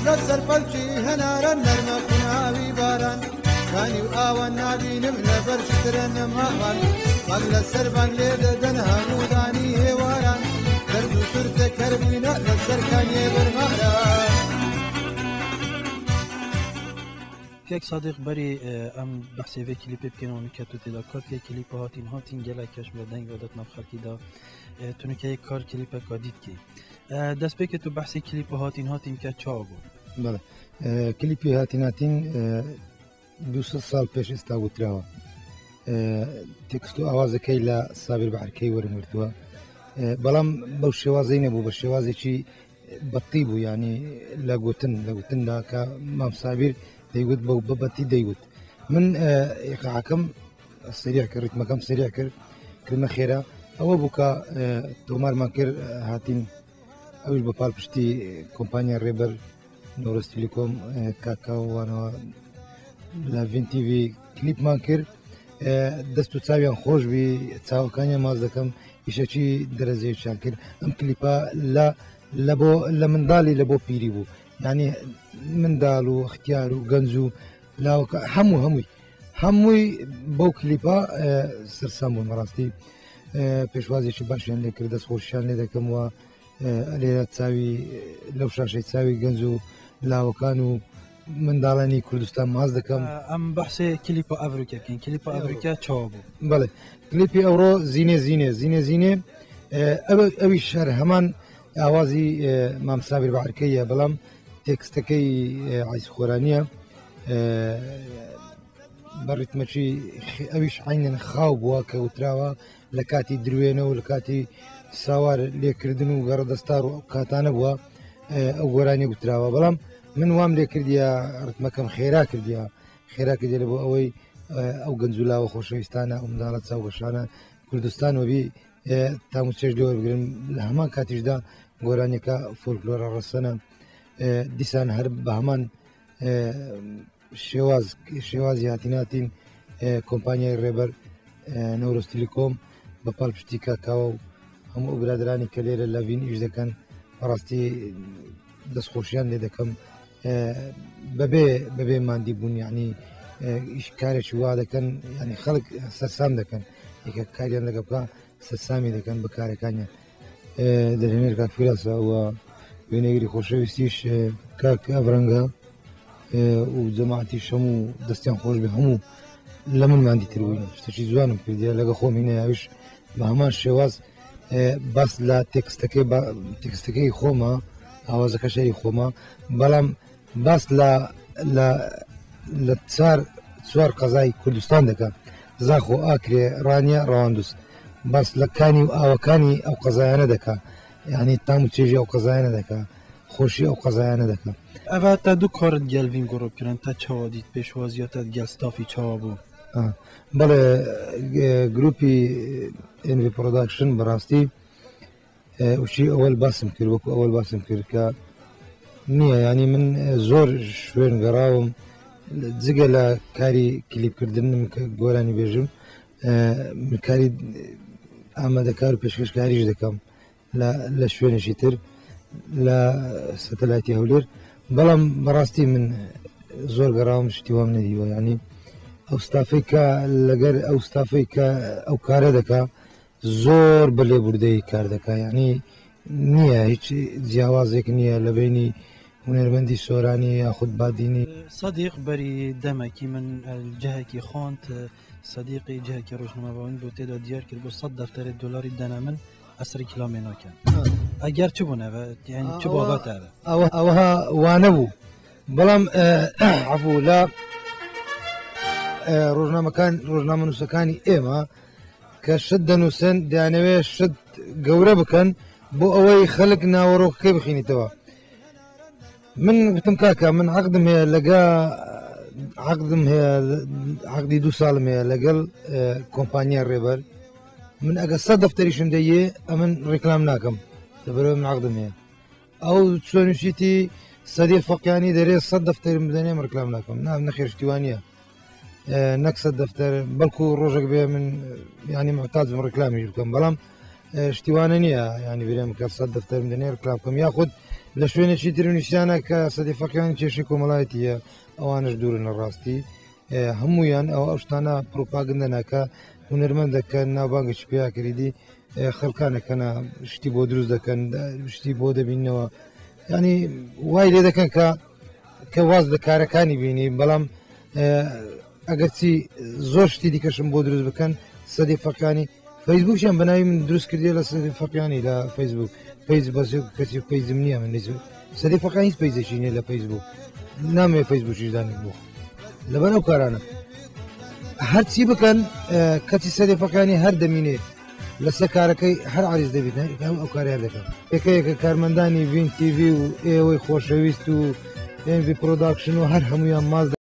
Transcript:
لەسەر پەلکی هەنارە نەرمە خوناوی باران، کانی و ئاوە نابینم لەبەر شترەنم هاوان، بانگ لەسەر بانگ لێ دەدەن هەموو دانی هێواران، دەرد و سورتە کەربووینە لەسەر کانیێ بەرماران. کاک سادق بەری ئەم بەحسێ vê کلیپێ بکەین و کە تو تێدا کار کە کلیپ هاتین هاتین gelek keş me deng vedat nav xelkî da تونکەی کار کلیپە دیت کی دەست پێ کە تو بەحسی کلیپ هاتین هاتین کە چاو بوو؟ بەڵێ، کلیپی هاتین هاتین 200 ساڵ پێش ئێستا وتراوە. تێکست و ئاوازەکەی لە سابیر بەعرکەی وەرم گرتووە، بەڵام بەو شێوازەی نەبوو، بە شێوازێکی بەتی بوو، ینی لە گوتن لە گوتندا کە مام سابیر دەیگوت بەو بە بەتی دەیگوت. من ئیقاعەکەم سریع کرد، ڕیتمەکەم سریع کرد، کردمە خێرا. ئەوە بوو کە تۆمارمان کرد هاتین، ئەویش بە پاڵپشتی کۆمپانیا ڕێبەر نۆرس تیلیکۆم کاکاوانەوە لە ڤین تیڤی کلیپمان کرد. دەست و چاویان خۆش بی، چاوەکانیان ماز دەکەم، ئیشەکی دەرەجەیەکیان کرد. ئەم کلیپە لە منداڵی لە بۆ پیری بوو، یعنی منداڵ و اختیار و گەنج و لاوەکە هەمووی هەمووی بەو کلیپە سەرسام بوون. بەڕاستی پێشوازێکی باشیان لێ کرد، دەستخۆشیان لێ دەکەم و لێرە چاوی لەو شاشەی چاوی گەنج و لاوەکان و منداڵانی کوردستان ماز دەکەم. ئەم بەحسێ کلیپە ئەڤریکا بکەین. کلیپە ئەڤریکا چاوە بوو؟ بەڵێ، کلیپی ئەوڕۆ زینێ زینێ زینێ زینێ، ئەوی شەر هەمان ئاوازی مام سابیر بەعرکەیە، بەڵام تێکستەکەی عیس خۆرانیە، بە ڕیتمەکی ئەویش عینەن خاو بووە کە وتراوە لە کاتی دروێنە و لە کاتی ساوار لێکردن و گەڕدەستار و ئەو کاتانە بووە ئەو گۆرانی گوتراوە. بەڵام من وام لێ کردیە، ڕتمەکەم خێرا کردیە، خێرا کردیە لە بۆ ئەوەی ئەو گەنج و لاوە خۆشەویستانە، ئەو منداڵە چاوگەشانە کوردستان وەبی تام و چێژ لێ وەربگرن. لە هەمان کاتیشدا گۆرانیەکە فۆلکلۆرە ڕەسەنە، دیسان هەر بە هەمان شێوازی هاتیناتین کۆمپانیای ڕێبەر نەورۆز تیلیکۆم بە پاڵپشتی کاکاوە و هەموو ئەو برادرانی کە لێرە لەڤین ئیش دەکەن، بەڕاستی دەستخۆشیان لێ دەکەم. بەبێ مادی بوون، یعنی ئیش کارێکی وا دەکەن، یعنی خەڵک سەرسام دەکەن، یەکە کاریان لەگە بکە سەرسامی دەکەن بە کارەکانیان. دەرهێنەر کاک فیراسە و وێنەگری خۆشەویستیش کاک ئەڤرەنگە و جەماعەتی هەموو دەستیان خۆش بێ، هەموو لە من مادی تر بووین، شتێکی جوانم کردیە لەگە خۆم هینایەویش بە هەمان شێواز. باس لە تێکستەکەی خۆمە، ئاوازەکە شەری خۆمە، بەڵام باس لە چوار قەزای کوردستان دەکات، زاخۆ، ئاکرێ، ڕانیە، ڕەواندوز. باس لە کانی و ئاوەکانی ئەو قەزایانە دەکات، یعنی تام و چێژی ئەو قەزایانە دەکات، خۆشی ئەو قەزایانە دەکات. ئەوە تا دوو کارت گەلڤین گروپ کردن، تا چاوە دیت پێشوازیاتە گەل ستافی چاوە بوو؟ بەڵێ، گروپی NV پرۆداکشن بەڕاستی وشی ئەوەل باسم کرد، وەکو ئەوەل باسم کرد کە نییە، ینی من زۆر شوێن گەڕاوم جگە لە کاری کلیپکردنم کە گۆرانی بێژم، من کاری ئامادەکار و پێشکەشکاریش دەکەم لە شوێنێکی تر لە سەتەلایتی هەولێر، بەڵام بەڕاستی من زۆر گەڕاوم شتی وام نەدیوە. ینی ئەو ستافەی کە لەگەر ئەو ستافەی کە ئەو کارە دەکا زۆر بە لێبوردەی کار دەکا، ینی نییە هیچ جیاوازێک نییە لە بینی هونەرمەندی سۆرانی یاخود بادینی. صدیق بەری دەمەکی من جهکی خواند، صدیقی جهکی ڕۆژنامەوانی بۆ تێدا دیار کرد بۆ 100 دەفتەری دلاری دەنە من ئەسری کلامێ ناکەن. ئەگەر چ بوون ئەوە؟ یعنی چ بابەتە ئەوە؟ ئەوە وانە بوو، بەڵام عەفو لە ڕۆژنامەنووسەکانی ئێمە کە شت دەنووسن دەیانەوێت شت گەورە بکەن بۆ ئەوەی خەڵک ناوەڕۆکەکەی بخینیتەوە. من گوتم کاکە من عەقدم هەیە لەگە عەقدم هەیە، عەقدی 2 ساڵم هەیە لەگەڵ کۆمپانیا ڕێبەر. من ئەگە 100 دەفتەریشم دەیێ ئەمن ڕێکلام ناکەم، لەبەرەوە من عەقدم هەیە. ئەو چۆنووسیتی سەدیق فەقیانی دەرێ سەد دەفتەرم بدەنێ من ڕکلام ناکەم. نا نەخێر، شتی وا نییە. نەک سەد دەفتەر، بەڵکو ڕۆژێک بێ من ینی محتاج بم ڕکلامیش بکەم، بەڵام شتیوانە نییە ینی برێم کە سەد دەفتەرم دەنێ ڕکلام بکەم. یاخود لە شوێنێکی تر نووسیانە کە سەدی فەقیانی کێشەی کۆمەڵایەتیە، ئەوانش دوورن لە ڕاستی. هەمویان ئەو ئەو شتانە پروپاگندە ناکە، هونەرمەندەکە ناوبانگێکی پیا کردی، خەڵکانەکەنا شتی بۆ دروست دەکەن، شتی بۆ دەبینەوە، ینی وای لێ دەکەن کە واز لە کارەکانی بینی. بەڵام ئەگەرچی زۆر شتی دیکەشم بۆ دروست بکەن، سەدی فەقیانی فەیسبوکیان بەناوی من دروست کردی لە سەدی فەقیانی لە فەیسبوک پەیج، بەس کەسی پەیجم نییە من. سەدی فەقیان هیچ پەیجێکی نییە لە فەیسبوک، نامەوێ فەیسبوکیش دانێت بۆ لەبەر ئەو کارانە. هەرچی بکەن کەچی سەدی فەقیانی هەر دەمینێ لەسەر کارەکەی، هەر عریز دەبیت، ئەو کاری هەر دەکەن. یەکەیەکە کارمەندانی ڤین تیڤ و ئێوەی خۆشەویست و MV پرۆداکشن و هەر هەمویان ماز.